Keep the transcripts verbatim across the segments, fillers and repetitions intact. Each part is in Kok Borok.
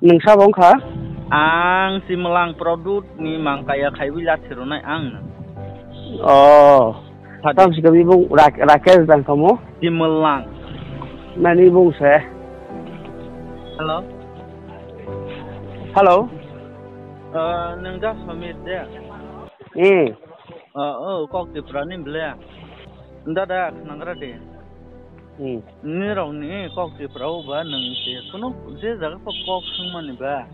Nwng sabo wngkha? Ang Simlang Product ni mangkaya khaiwi lathi rwnai ang. Oh. Sadi. Tam sikami bung Rak-, Rakesh dang kamo? Simlang. Nani bung se? Hello? Hello? Uh, nwng da Samir de? Eh. Uh, oh, kok Tripura ni ble. Dada, khnagra de. Hmm. Nirokni kok Tripura o ba nwng se kunu je jaga pho kok swngmani ba.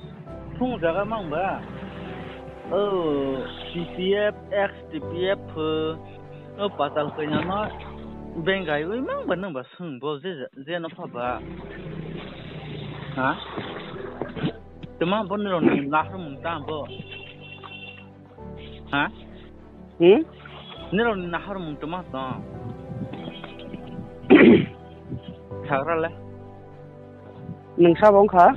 Thung jaga mang ba. O T P F, ex T P F pho, o patal kanya no bengai ui mang ba nwng ba swng bo je ja-, je no pha ba. Ha? Tuma bo nirokni nahar mung ta bo. Ha? Hmm? Nirokni nahar mung tuma tong. Sagra le. Nwng sabo wngkha?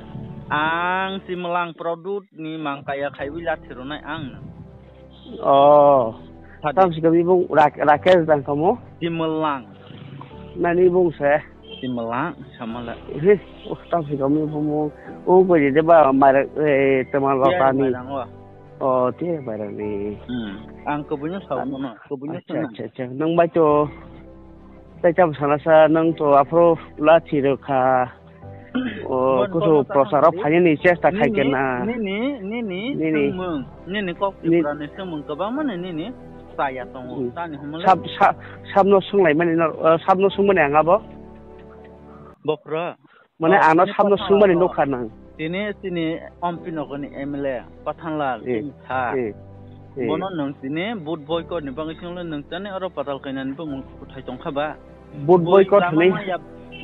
Ang Simlang Product ni mangkaya khaiwi lathi rwnai ang. Oh. Sadi. Tam sikami bung Rak-, Rakesh dang kamo? Simlang. Nani bung se? Simlang, samala. He, oh, tam sikami bung, oh, bai de ba, mara, eh, teman Iya, lotani. Mairang wa. Oh, te bairani. Hmm. Ang kubuino sao Ah, kono, kubuino acha, sana. Acha, acha. Nang bai to, tai cham sana sa, nang to aphro la thiro kha. Oh, bon, kusu bon, procharo ta phani ni chesta khai Nini, kena. Nini, nini, Nini. Sengmung. Nini kok Ni- Tripura ni sengmung kwbangma ni nini saya tongo. Hmm. Tani humle. Sab, sa-, sabno sunglai mani no, eh, sabno sungmani ang abo. Bokra. Mane Oh, ano tini sabno Pathanlal sungmani no. Nukha nang. Tini, tini M P nogoni M L A, Pathanlal, Eh, tini sa. Eh, eh. Bono nung tini vote boycott ni bagwi singlo nung tani oro patal kainani bumung kuthai tongkha ba. Vote Boi boycott lama hwnwi maya,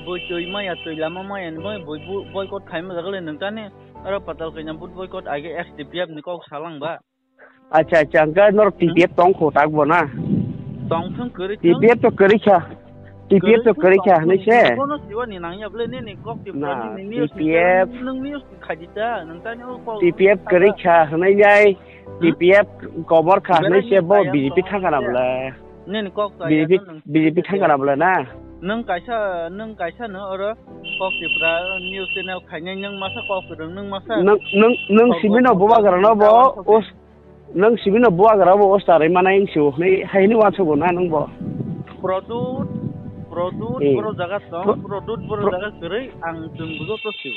boi twi maya, twi lama maya ni bagwi boi bu-, boycott khaima jaga le nung tani oro patal kaina vote boycott age S D P F ni kok salang ba. Acha, acha, hwnkhe norok Hmm? T P F tong kho tak bo na? Tong thung kwrwi thung. T P F to kwrwi kha. T P F to kwrwi kha hwnwi se. Bono siwa ni nang ya ble nini kok ti Na, pura ni news T P F. Nung news khaji ta, nung tani o kok T P F kwrwi kha hwnwi nai. Hmm? T P F kobor kha hwnwi se bo Belai ni B J P thangkha na bole. Nini kok ta B J P, ya nung B J P thangkha na bole na? Nung kaisa, nung kaisa no oro kok ti pura news channel khainai nung masa kok kwrwng nung masa. Nung, nung, nung Kok, simi no kok, bubagra no kok, bo kok, os Nwng sibino buagra bo o starwi manai wngsi o hwnwi hai hwnwi uansukgo na nwng bo? Product, product Eh. borok jaga tong, Pro-, product borok pro- jaga kwrwi ang chwng bujo to sio.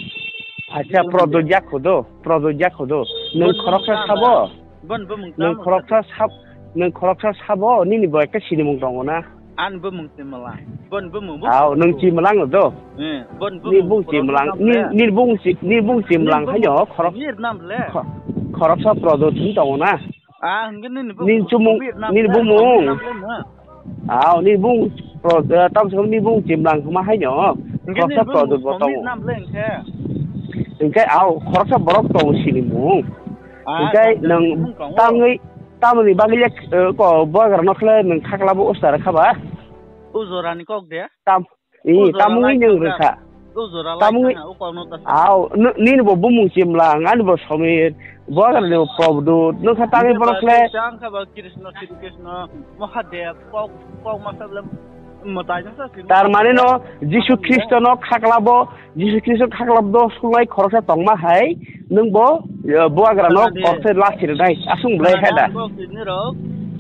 Acha, Bini product ya khodo, product ya khodo. Nwng Bon khoroksa bumung sabo? Tama. Bon bumung Nwng tama khoroksa sab-, nwng khoroksa sabo nini bo ekta sinimung tongo na? An bumung Chimlang. Bon bumung bo Aw, nung Chimlang do? Eh, bon Ni bumung bung Chimlang, ni, ni bung Chi-, ni bung Chimlang hai no, khorok-, Vietnam le. Kho-, khoroksa product ni tongo na? Ah, hingke ni bung Ni chumung, Vietnam ni le, bumung. Vietnam le na? Aw, ni bung pro-, eh, tam sa ni bung Chimlang ma hai no, Hingke ni khoroksa bung product bo tongo. Vietnam le hingke. Hingke aw, khoroksa borok tongo sini mung. Ah, Hingke tam sa nung ni bung tongo. Tangwi, tamoni bagwi le, eh, ko, bogra no khle nung khakla bo ustar kha ba? O jora ni kok de? Tam, i, O jora tamungwi lai nwng thangkha. Rwkha. O jora lai Tamungwi, thangkha, o kokno ta sa. Aw, n-, nini bo bumung Chimlang, ani bo Somir, bo agani bo Prabdut, nwng kha tangwi Nini borok ba khle. Chang kha ba Krishna, Sri Krishna, Mahadev, kok, kok masa bole mwtai jang sa si Tar mane no, Jisu Mahadev. Khristo no khakla bo, Jisu Khristo khaklap do sunglai khoroksa tongma hai, nwng bo, eh, buagra no Khana di. Korse lachiri nai, asung belai Khana hai da. Di, bo kini rok.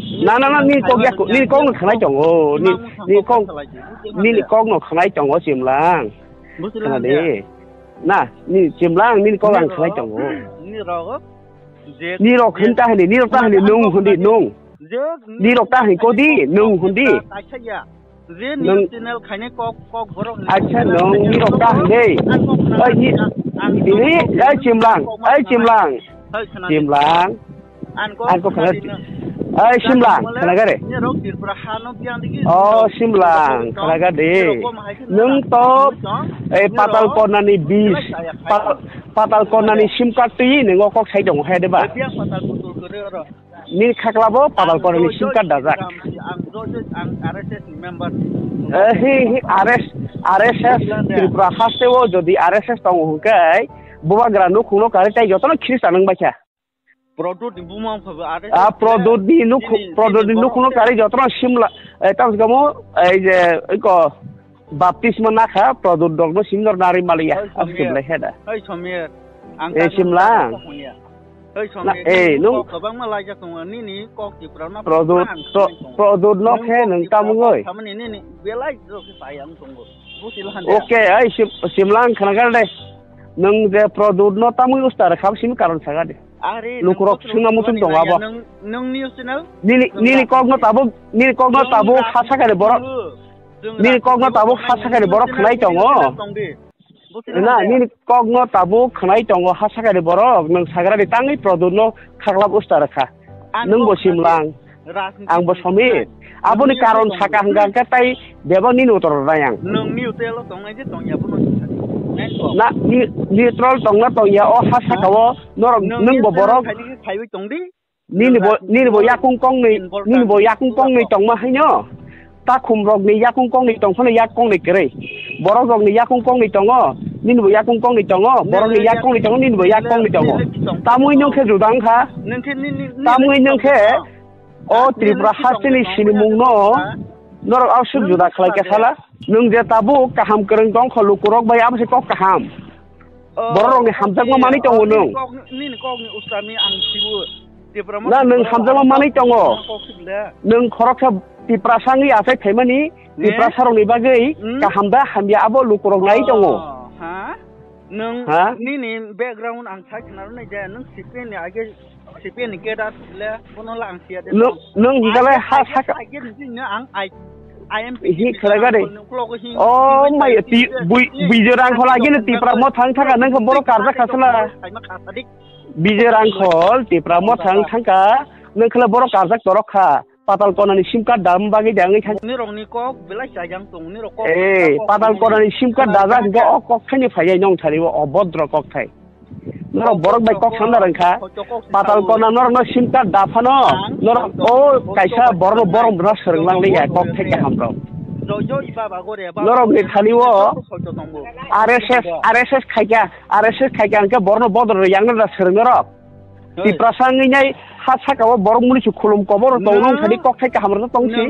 Na, na, na, ni kok yak, ni kok no khanai tongo, ni, Imang ni kok, kok salai di. Buti ma ni de. Kok no khanai tongo Chimlang. Buti Khana lang de. Di. Na, ni Chimlang, ni kok ang khanai tongo. Ni rok. Je Ni rok je khin ta hani, ni rok ta hani, nwng hundi, nwng. Je Ni rok ta hani, kodi, nwng hundi. Kaisa ya. Je Nwng news channel khaine kok, kok borok ni Acha, channel nwng khaine nirok kok ta borok. Hande. Ang kok khna Oi, ni, ang, ang oi, Chimlang, kok ma oi, khna Chimlang. Hai khna. Chimlang. Ang kok Ang kok khna khna di. Di. Oi, Ang Chimlang, kok khna gare. Nirok Tripura ha no biang digi. Oh, Chimlang, khna gare. Nirok kok ma hai khna. Nwng to, Nirok eh, Patal Kona ni bis, Nirok Patal, Patal Kona ni sim card twi, nwng o kok sai dong, hai de ba? Biang Patal Putul kore oro. Ni khakla bo Patal Kona ni sim card dajak. Ang joy joy ang R S S ni member. Eh, he, he, R S, R S S Tripura haste o jodi R S S tongo hwnkhe, bubagra nukhungno kari tai jotono Khristan wng baikha. Product ni buma wngkha bo R S S. Ah, Product ni nukhu-, Product ni nukhungno kari jotono simla, eh, tamo kamo, eh, je, iko, Baptisma nakha, Product dogno simi nor nari maliya. Oi, Samir. Aswk belai heda. Oi, Samir. Ang Eh, tamo Simlang. Hoi, Na, Songni, eh, nini nung kok kwbangma laijak tongo, nini kok Tipra no Prodot, kwbang ang Pro-, sinai tongo. Prodot no Nung khe kok nung Tipra tamungoi. Kok samani nini belai jok khe sai ang tongo. Busi lahan de. Oke, ai Sim-, Simlang khnagar de. Nung je Prodot no tamungoi usta rwkha, simi karon saga de. Are, Lukurok nung sungna muchung tongo abo. Nung, nung news channel? Nini, nini kok no tabuk, nini kok no tabuk ha sakani borok. Nini kok no tabuk ha sakani borok khwnai tongo. Tong di. Na, nini kok no tabuk khwnai tongo, ha sakani borok, nwng sagrani tangwi Prodot no khaklap usta rwkha. Nwng bo Simlang, ang bo Somit. Aboni karon saka hwnkha hwnkhe tai bebak nini utor rwnai ang. Nwng neutral o tongnai je tongya bono. Na, ni-, neutral tongna tongya, o ha saka o norok, nwng bo borok. Nini bo, nini bo yakung kongnwi, nini bo yakung kongnwi tongma haino. Takhum rokni yakung kongnwi tongphano yak kongnwi kwrwi. Borok rokni yakung kongnwi tongo, nini bo yakung kongnwi tongo, borokni yak kongnwi tongo, nini bo yak kongnwi tongo. Tamwi nwng khe juda wngkha. Tamwi nwng khe o Tripura hasteni sinimungno norok aswk juda khlai kha sala. Nwng je tabuk kaham kwrwng tong kho lukurok bai abo se kok kaham. Borok rokni hamjakma manwi tongo nwng. Nini kokni usami ang sibu. Na, nwng hamjakma manwi tongo. Nwng khoroksa Tiprasa wngwi achai phaimani, Tiprasa rokni bagwi kaham da hamya abo lukurok nai tongo. Ha? Nwng nini background ang sai khna rwnai de, nwng C P M ni age C P M ni cadre le, bono la ang siya de. Nwng, nwng hingkha le ha saka. Age ni sini ang I, I M P hi khlai ba de. Oh, mai ti, bui, bui je rang khola age ni Tipra mo thang thang ka, nwng khe borok karjak kha sala. Bui je rang khol Tipra mo thang thang ka, nwng khe le borok karjak torok kha. Patal konani sim card dam bagwi de wngwi thang. Nirokni kok belai chajang tong, nirok kok. Eh, patal konani sim card dajak hingkhe o kok thaini phai jai nong thani o obodro kok thai. Norok borok bai kok samda rwngkha. Patal kona norokno sim card da phano, norok o kaisa borokno borom rwna swrwng lang liya kok thai kaham rok. Norok ni thani o R S S, R S S khaikha, R S S khaikha hingkhe borokno bodol rw yang na swrwng norok. Tiprasa wngwi nai ha saka o borok muni se khulum kobor tong nong thani kok thai kaham rok tong si.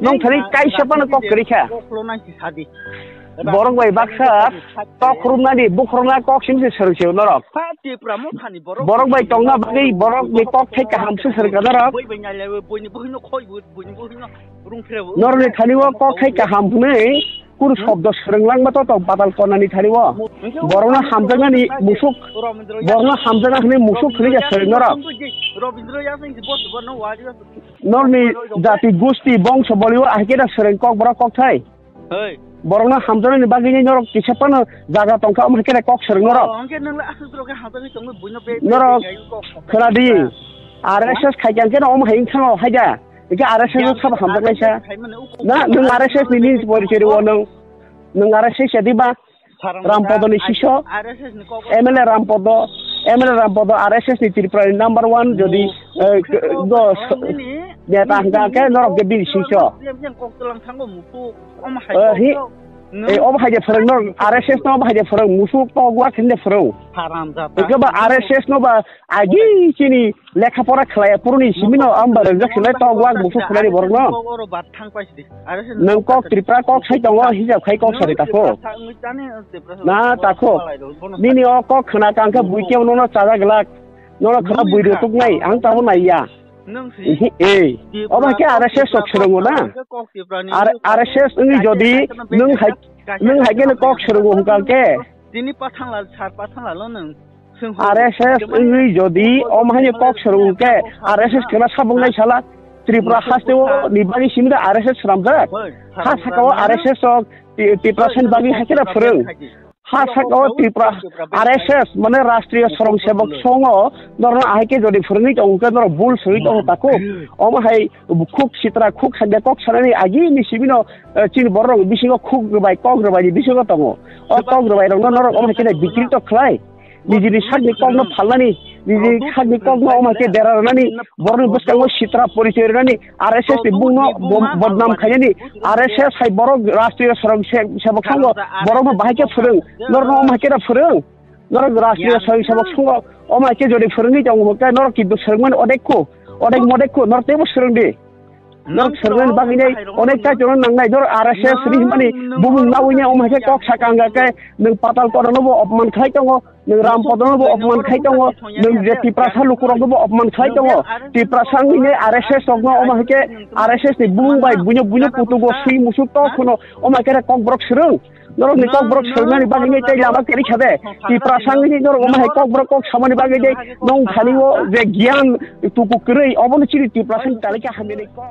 Nong thani kaisa phano kok kwrwi kha. Borok bai baksa tok rwmnani, bukrokna kok simi se swrwng se norok. Borok bai tongna bagwi borokni kok thai kaham se swrwng ka norok. Norokni thani o kok thai kaham hwnwi kunu shobdo swrwng langma to tong patal konani thani o. Borokno hamjaknani musuk, borokno hamjakna hwnwi musuk hwnwi ya swrwng norok. Norokni jati gusti bongso boli o ahikhe da swrwng kok borok kok thai. Borokno hamjaknani bagwi norok kisa phano jaga tongkha, omo hai khe kok swrwng norok. Norok khwna di, R S S khai khe omo hai wngkha hai da. Hingke R S S o sabo hamjaknai sa. Na, nwng R S S ni nini porichori o nwng, nwng R S S ya di ba? Rampodo ni siso, M L A Rampodo, M L A Rampodo R S S ni Tripura ni number one jodi, eh, do, neta hingka ke norok ke bini siso. Eh, hi, eh, obo hai de phwrwng norok R S S no obo hai de phwrwng musuk to gua khende phwrwng. Hingke ba R S S no ba agi chini lekha pora khlaiya puruni simino ang ba rwjak sinai tok wak musuk khwlaini borokno. Nwng kok Tripura kok sai tongo, hijab khai kok sari takhuk. Na takhuk. Nini o kok khna kangkha bui kebo nono chaja glak. Nono khna bui rw tuknai, ang tamo naiya. Ihi, ei. Obo hai khe R S S rok swrwngo na? R-, R S S wngwi jodi nwng hai, nwng hai khe kok swrwngo hwnkha khe. Tini pathang lal, sar pathang lalo nwng. R S S wngwi jodi omo haino kok swrwng khe R S S kheno sabuknai sala Tripura hasteo ni bagwi simi da R S S swnamjak. Ha sakao R S S rok Ti-, Tiprasani bagwi hai kheno phwrwng. Ha sakao Tripura R S S mane Rashtriya Swarang Sevak Songho norokno ahai khe jodi phwrwngwi tongo khe norok bul swrwngwi tongo takhuk. Omo hai khuk sitra khuk hamya kok sanani agini simino, eh, chini borok bisingo khuk rwbai kok rwbaini bisingo tongo. O kok rwbairokno norok omo hai kheno bikri tok khlai. Nijini sakni kokno phalnani, nijini sakni kokno omo hai khe dera rwnani, borokni bwskango sitra porichoi rwnani, R S S ni bungno bo-, bodnam khainani, R S S hai borok Rashtriya Swarang Se-, Sevak Songho borokno bahai khe phwrwng, norokno omo hai khe da phwrwng, norok Rashtriya Swarang Sevak Songho omo hai khe jodi phwrwngwi tongo khe norok kintu swrwngmani odekko, odek modekko norok teibo swrwngdi. Norok swrwngmani bagwi nai onek tai chwngno nangnai, norok R S S ri hwnmani bumung nawi nai omo hai khe kok sakang khe nwng patal korano bo opman khlai tongo. Nwng Ram Podono bo opman khai tongo, nwng je Tiprasa lukurok no bo opman khai tongo. Tiprasa wngwi R S S rok no omo hai khe R S S ni bumung bai buino buino putugo sui musuk tok kheno omo hai khe kokborok swrwng. Norok ni kokborok swrwngnani bagwi ni tei lama keri kha de. Tiprasa wngwi norok omo hai kokborok kok samani bagwi de nong thani o je giyan tuku kwrwi obo no chini Tiprasa ni talika hamya ni kok.